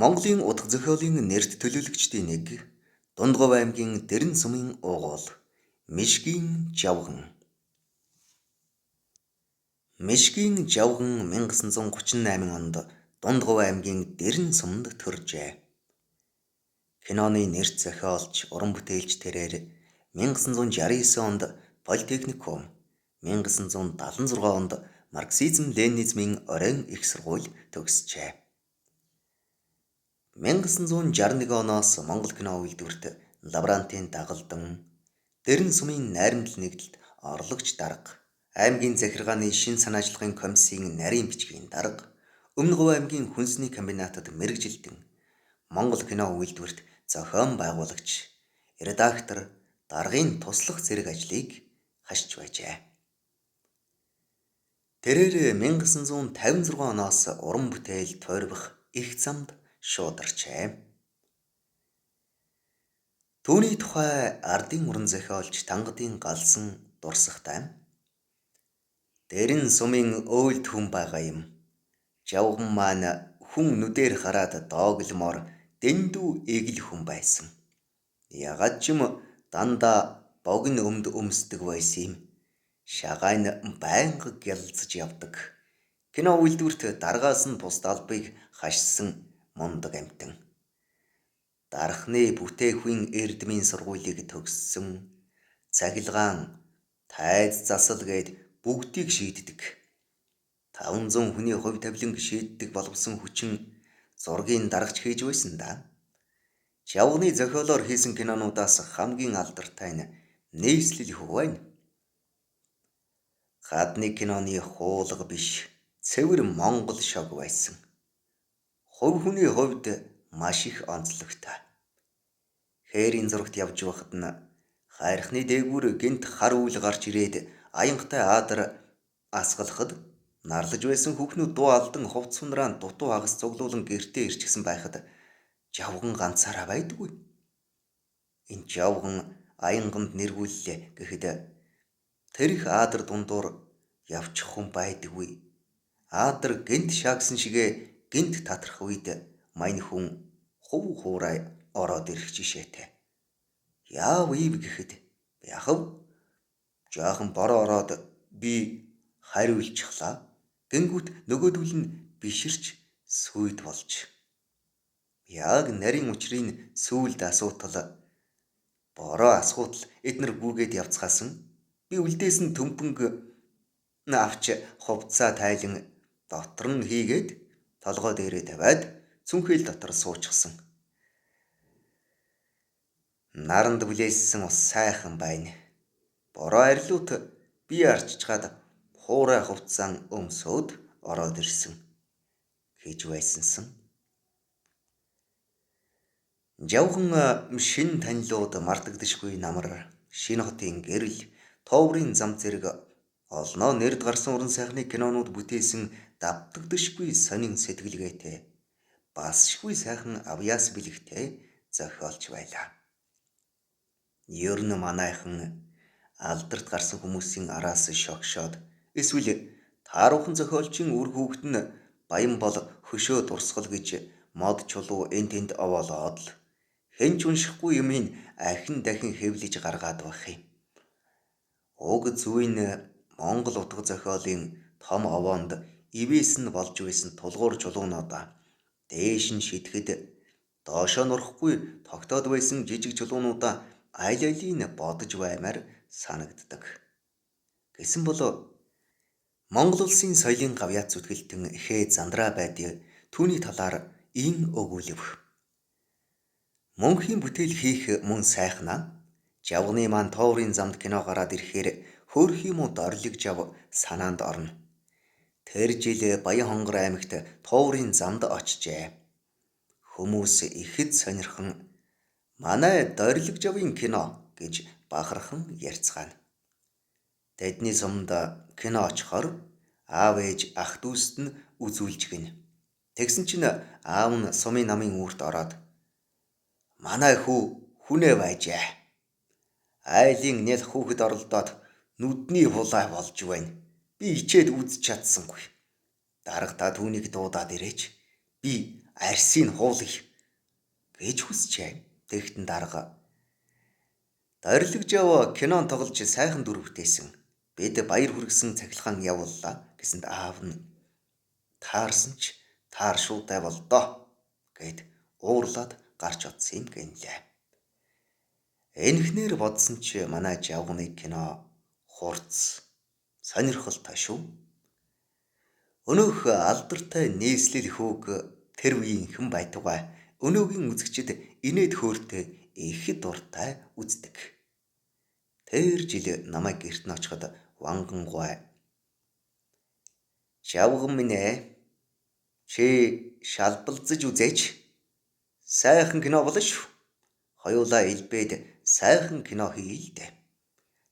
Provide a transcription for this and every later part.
Монголын утга зохиолын нэрт төлөөлөгчдийн нэг, Дундговь аймгийн Дэрэн сумын уугуул Мишгийн Жавган. Мишгийн Жавган 1938 онд Дундговь аймгийн Дэрэн сумд төржээ. Киноны нэрт зохиолч, уран бүтээлч тэрээр 1969 онд Политехникум, 1976 онд марксизм-ленинизмын оройн их сургууль төгсжээ. 1961 оноос Монгол кино үйлдвэрт лаборантын дагалдан, Дэрэн сумын найрамдал нэгдэлд орлогч дарга, аймгийн захиргааны шинэ санаачлагын комиссийн нарийн бичгийн дарга, Өмнө Говь аймгийн хүнсний комбинатад мэргэжилтэн, Монгол кино үйлдвэрт зохион байгуулагч, редактор, даргын туслах зэрэг ажлыг хашиж байжээ. Тэрээр 1956 оноос уран бүтээл тойрбох их замд шуударчээ. Түүний тухай ардын уран зохиолч Тангадын Галсан дурсахтай Дэрэн сумын өөлд хүн байгаа юм. Жавган маань хүн нүдээр хараад доогломоор дэндүү эгэл хүн байсан. Ягаад ч юм дандаа богино өмд өмсдөг байсан юм. Шагайн байнга гялалзаж явдаг. Кино үйлдвэрт даргаас нь бусад албыг хашсан мундаг амьтан. Дархны бүтээхүйн эрдмийн сургуулийг төгссөн. Цахилгаан, тайз засал гээд бүгдийг шийддэг. 500 хүний хувь тавиланг шийддэг боловсон хүчин зургийн даргач хийж байсан даа. Жавганы зохиолоор хийсэн кинонуудаас хамгийн алдартай нь Нийслэл хүү байна. Гадны киноны хуулга биш, цэвэр монгол шог байсан. Хувь хүний хувьд маш их онцлогтой. Хээрийн зурагт явж байхад нь хайрхны дээгүүр гэнэт хар үйл гарч ирээд аянгатай аадар асгалахад нарлаж байсан хүүхнүүд дуу алдан хувцас унраан дутуу хагас цуглуулан гэртээ ирчихсэн байхад Жавган ганцаараа байдаггүй. Энэ Жавган аянганд нэргүүллээ гэхэд тэр их аадар дундуур явчих хүн байдаггүй. Аадар гэнэт шаагсан шигээ гэнэт татрах үед мань хүн хувь хуурай ороод ирэх жишээтэй. Яав ив гэхэд яхав жаахан бороо ороод би хариулчихлаа. Гингүүт нөгөөдөл нь биширч сүйд болж. Яг нарийн учрын сүүлд асуутал бороо асгуутал эднэр гүгээд явцгаасан. Би үлдээсэн төмпөнг авч хувцаа тайлан дотор нь хийгээд толгой дээрээ тавиад цүнхэл дотор суучихсан. Наранд бүлээссэн ус сайхан байна. Бороо арилуут би арчичгаад хуурай хувцаан өмсөөд ороод ирсэн гэж байсансан. Жавхан шин танилуд мартагдашгүй намар, шинэ хотын гэрэл, тооврын зам зэрэг олноо нэрд гарсан уран сайхны кинонууд бүтээсэн давтагдашгүй сонин сэтгэлгээтэй, басшгүй сайхан авьяас бэлэгтэй зохиолч байлаа. Ер нь манайхан алдарт гарсан хүмүүсийн араас шогшоод эсвэл тааруухан зохиолчийн үр хүүхэд нь баян бол хөшөө дурсгал гэж мод чулуу энэ тэнд овоолоод л хэн ч уншихгүй юмыг ахин дахин хэвлэж гаргаад байх юм. Уг зүйн Монгол утга зохиолын том овоонд ивээс нь болж байсан тулгуур чулуунуудаа дээш нь шидэхэд доошоо нурахгүй тогтоод байсан жижиг чулуунуудаа аль алийг бодож баймаар санагддаг. Гэсэн бол Монгол улсын соёлын гавьяат зүтгэлтэн Хээ Зандраа байдгийг түүний талаар ийн өгүүлэв. Мөнхийн бүтээл хийх мөн сайхнаа Жавганы маань тооврын замд кино гараад ирэхээр хөөрхий муу дорлог жав санаанд орно. Тэр жил Баян-Хонгор аймагт тооврын замд очжээ. Хүмүүс ихэд сонирхон манай дорлог жавын кино гэж бахархан ярьцгаана. Тэдний сумд кино очихоор аав ээж ах дүүст нь үзүүлж гинэ. Тэгсэн чинь аав нь сумын намын үүрт ороод манай хүү хүнээ байжээ. Айлын нялх хүүхэд оролдоод нүдний булаа болж байна. Би ичээд үзэж чадсангүй. Дарга та түүнийг дуудаад ирээч. Би арсыг хуулъя гэж хүсчээ. Тэгтэн дарга Дорилог жав кинон тоглож сайхан дүр бүтээсэн. Бид баяр хүргэсэн цахилгаан явууллаа гэсэнд аав нь таарсан ч таар шуутай болдоо гэд уурлаад гарч одсон юм гэнлээ. Энэхнэр бодсон чи манай жавганы кино хурц сонирхолтой шүү. Өнөөх алдартай нийслэл хүүг тэр үеийнхэн байтугай өнөөгийн үзэгчид инээд хөөртэй их дуртай үздэг. Тэр жил намайг гэрт нь очиход вангангуй "Жавган минь ээ, чи шалбалзаж үзээч. Сайхан кино болно шүү. Хоёулаа элбээд сайхан кино хийе л дээ.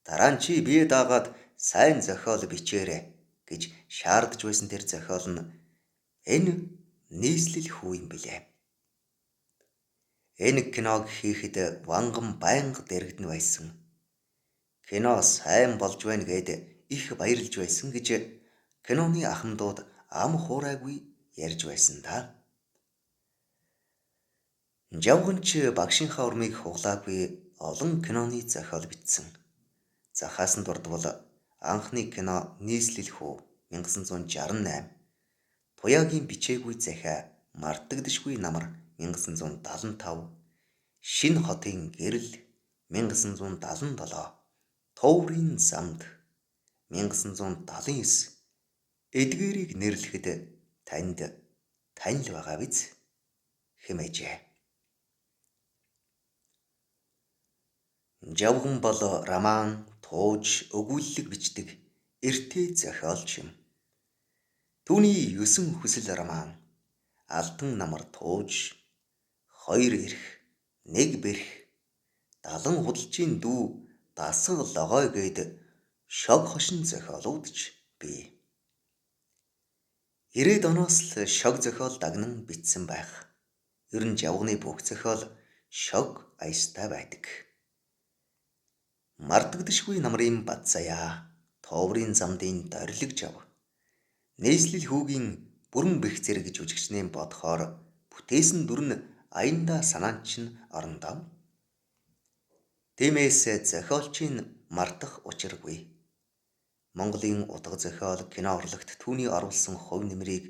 Дараа нь чи бие даагаад сайн зохиол бичээрэй" гэж шаардаж байсан тэр зохиол нь энэ нийслэл хүү юм билээ. Энэ киног хийхэд ванган байнга дэрэгдэн байсан. Кино сайн болж байна гэд их баярлж байсан гэж киноны ахмадууд ам хуурайгүй ярьж байсан да. Жавганч багшийнхаа урмыг хуглаагүй олон киноны зохиол бичсэн. Захаас нь дурдвал анхны кино Нийслэл хүү 1968, Туяагийн бичээгүй захиа мартагдашгүй намар 1975, Шинэ хотын гэрэл 1977, Туурын замд 1979 эдгээрийг нэрлэхэд танд танил байгаа биз хэмээжээ. Жавган бол роман, тууж, өгүүллэг бичдэг эртээ зохиолч юм. Түүний 9 хүсэл роман, Алтан намар тууж, 2 эрх, 1 бэрх, 70 худалчийн дүү, дасгал логой гээд шог хошин зохиолууд ч бий. 90-ад оноос л шог зохиол дагнан бичсэн байх. Ер нь жавганы бүх зохиол шог аястай байдаг. Мартагдашгүй намрын Бадсаяа, Товрын замдын дорилог жав, Нийслэл хүүгийн бүрэн бэх зэрэг жүжигчнээ бодохоор бүтээсэн дүр нь аяндаа санаанд чинь орондоо. Тиймээс зохиолчийн мартах учиргүй. Монголын утга зохиол кино урлагт түүний оруулсан хувь нэмрийг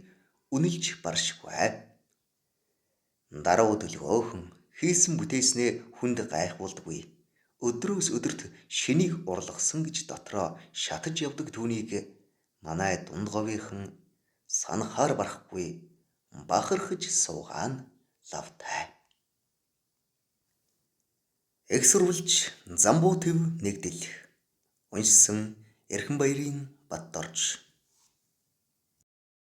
үнэлж баршгүй. Даруй төлгөөхөн хийсэн бүтээснээ хүнд гайхуулдаггүй. Өдрөөс өдөрт шинийг урлагсан гэж дотроо шатаж явдаг түүнийг манай дунд говийнхан санахаар барахгүй бахархаж суугаан лавтай. Эх сурвалж Замбуу төв нэгдэл. Уншсан Эрхэн баярын Батдорж.